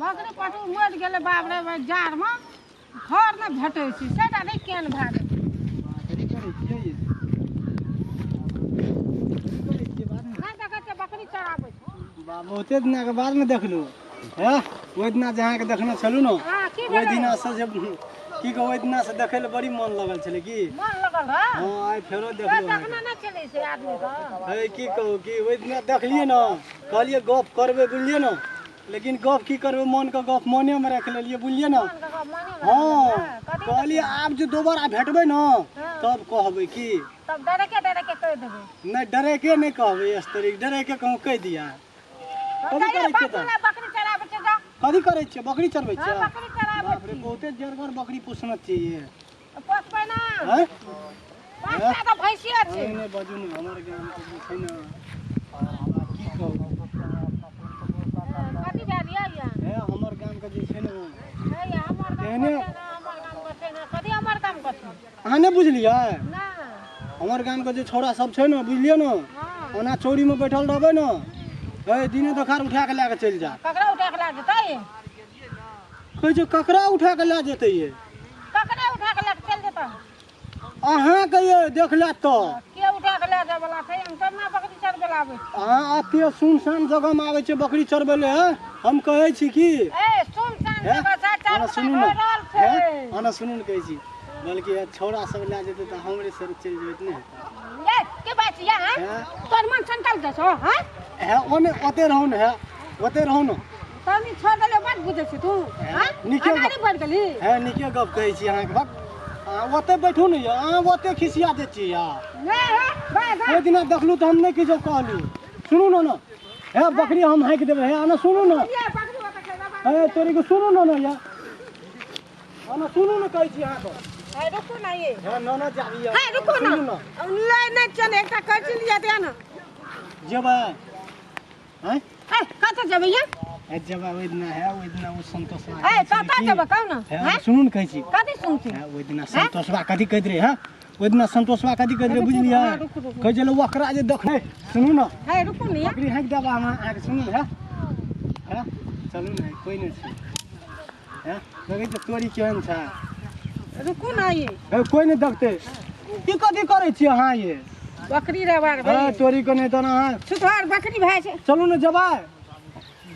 बकरी पटु मरि गेलै बाप रे बाप, जाड़मे घर नहि भेटै छै सेटा नहि केहन भए गेलै। कथी करै छियै ये? की करै छियै बादमे? नहि देखै छियै बकरी चराबै छै। बा बहुते दिनाके बादमे देखलहुँ हँ। ओहि दिना जे अहाँके देखने छलहुँ ने, हँ, की ओहि भेलै? दिनासँ जे की कहू, ओहि दिनासँ देखै लए बड़ी मोन लगल छलै की। मन लगल रहै? हँ, आइ फेरो तऽ देखलहुँ देखने अहाँके। नहि छलै से आदमीके। हे की कहू कि ओहि दिना देखलियै ने, कहलियै गप करबै, बुझलियै ने, लेकिन गप की करबै, मोनके गप मोनेमे राखि लेलियै, बुझलियै ने। मोनके गप मोनेमे हँ। राखि लेलियै। कथी? कहलियै आब जे दोबारा भेटबै ने हँ। तब कहबै की। तब डरेके डरेके कहि देबै? नहि, डरेके नहि कहबै, इस तरीके डरेके कहूँ कहि दिया। कथी करै छियै तऽ? बकरी चराबै छै जाउ। कथी करै छियै? बकरी चरबै हँ छियै? बकरी चराबै। बाप रे, बहुते जरगर बकरी पोसने छियै। पोसबै ना? हँ। 5टा तऽ भैंसिए छै। नहि बाजू ने, हमर गामके जे छै ने, हमरा की कहू। कथी भेल यै यै? हे हमर गामके जे छै ने, हे यै, हमर गाम एहने- छै ने, हमर गाम के छै ने, कथी हमर गाम के छै? अहाँ नहि बुझलियै? ना। हमर गामके जे छौड़ा सब छै ने, बुझलियै ने? हँ। ओना चौरीमे बैठल रहबै ने, हे दिने देखार उठा कऽ लए कऽ चलि जा। ककरा उठा के लए जेतै? कहै छै ककरा उठा कऽ लए जेतै ये? ककरा उठा के लए के चलि जेतै? अहाँके ये देख लेत तऽ। के उठा के लए जाय वाला छै? हम सब ना बकरी चरबै लए आबै छी। अहाँ एते सुनसान जगहमे आबै छै बकरी चरबै लए, हँ? हम कहै छी कि ए सुनसान हे? जगह छै, चारू अहाँ कात सुनू ने भए रहल हे छै। अहाँ सुनू ने, कहै छी बल्कि हे छौड़ा सब लए जेतै तऽ हमरे सर चलि जेबै तऽ नहि हेतै? ए के बात छियै? हँ? हे? तोर मन संकल्प दे छौ? हँ। हे ओने ओते रहू ने, हे ओते रहू ने। तनी छोड़ देले बात बुझै छी तू? हँ। नीके गप। अनाड़ी बढ़ि गेली। हे नीके गप कहै छी अहाँके। भक अहाँ ओते बैठू ने यौ, अहाँ ओते खिसिया दै छियै यार। नहि हे बाय ओहि दिना देखलहुँ तऽ हम नहि किछो कहलहुँ। सुनू ने ने, हे बकरी हम हाँकि देबै। हे आना सुनू ने। ये बकरी ओतऽ छै बाबा। हे तोरी के सुनू ने ने या आना सुनू ने, कहै छी अहाँके। हे रुकू ना ये। हे न न जाबी। हे रुकू ना। सुनू ने। ले नहि चल, एकटा कैची लिया दिया ना। जेबै आँय? ए कतऽ जेबै ये? हे जेबै ओहि दिना, हे ओहि दिना ओ संतोषवा ए कतऽ जेबै कहू ने? हे हैं? सुनू ने, कहै छी। कथी सुनছি? हे ओहि दिना संतोषवा कथी कहैत रहै? हे ओहि दिना संतोषवा कथी कहैत रहै, बुझलियै? हँ, रुकू, रुकू। कहै छलै ओकरा जे देखै, सुनू ने। हे रुकू ने ये। बकरी हाँकि देब अहाँ अहाँके, सुनू ने। हे हे चलू ने, कोइ नहि छै। हे देखै छियै तोरी केहन छै। रुकू ना ये। हे कोइ नहि देखतै की। कथी करै छियै अहाँ ये? बकरी रबार हे भाई। तोरी के नहि तऽ अहाँ सुथार बकरी भाई छै। चलू ने, जेबै।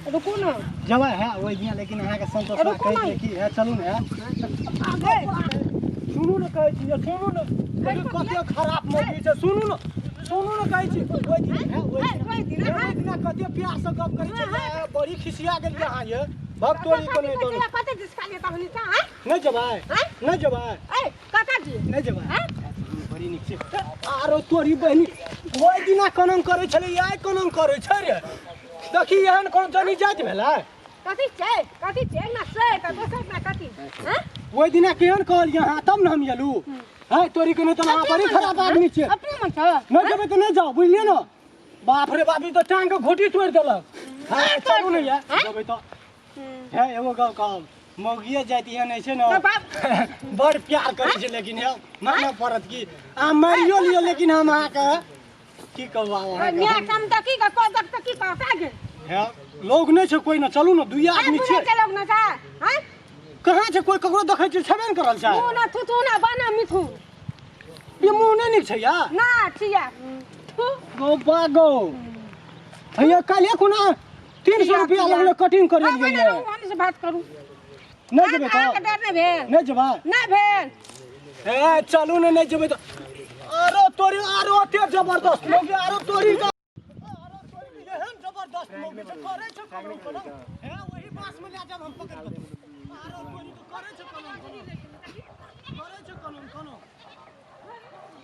रुकू ने। जेबै। हे ओहि दिना लेकिन अहाँके संतोषवा रुकू कहै ने। छै कि हे चलू ने, हे सुनू ने, कहै छी सुनू ने, देखियौ कते खराब मौगी छै। सुनू ने, सुनू ने, कहै छी ओहि दिन, हे ओहि दिन, ओहि दिन, हे ओहि दिना कते प्यार से गप करै छै। हे बड़ी खिसिया गेलियै अहाँ ये। भग तोरी के नहि दौड़। कते जिसका लिए तहनी चा? हैं? नहि जेबै? हैं? नहि जेबै? ए काका जी। नहि जेबै? हैं? बड़ी नीक छै। आरो तोरी बहिनी ओहि दिना कोना करै छलै, आइ कोना करै छै रे? देखी एहन कोनो जनी जाति भेलै? कथी छै, कथी छै? एक ना से तऽ दोसर ना कथी? हैं? ओहि दिना केहन कहलियै अहाँ, तब ने हम एलहुँ। है तोरी के नहि तऽ अहाँ बड़ी खराब आदमी छियै। अपने मन छ। नहि जेबै तऽ नहि जाउ, बुझलियै ने? बाप रे बाप, ई तऽ टांग के घोटी तोड़ि देलक। हँ चलू ने यार, जेबै तऽ। हे एगो गप कहब, मौगिए जाति एहन होइ छै ने, बाप। बड़ प्यार करै छै, लेकिन हे मानऽ पड़त कि अहाँ मारियो लियौ, लेकिन हम अहाँके की कहू आब अहाँके। न्या कम तऽ की कह दक तऽ की कहता गे? हे लोग नहि छै कोइ ने, चलू ने, दुइये आदमी छियै। के लोग ना छै? हैं? कहाँ छै कोइ? ककरो देखै छियै? छेबे ने करल छै। मुँह ना थुथु ना बना मिथु। ई मुँह नहि नीक छै या ना छिया थु। गो बागो हैया, काल्हि खुना 300 रुपया लगलै कटिंग करेलियै हम ये। हम से बात करू। नहि जेबै अहाँके तऽ? डर नहि भेल? नहि जेबै? नहि भेल। हे चलू ने, नहि जेबै तऽ आरो तोरी, आरो ओते जबरदस्त मौगी, आरो तोरी का, आरो तोरी के एहन जबरदस्त मौगी छै, करै छै कलम कलम। हे ओही बाँस में लए जाब हम पकड़ि कऽ। आरो तोरी के करै छै कलम कलम, करै छै कलम कलम।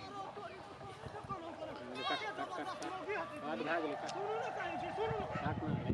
आरो तोरी के करै छै कलम कलम। एते जबरदस्त मौगी हेतै। सुनू ने, कहै छी सुनू ने।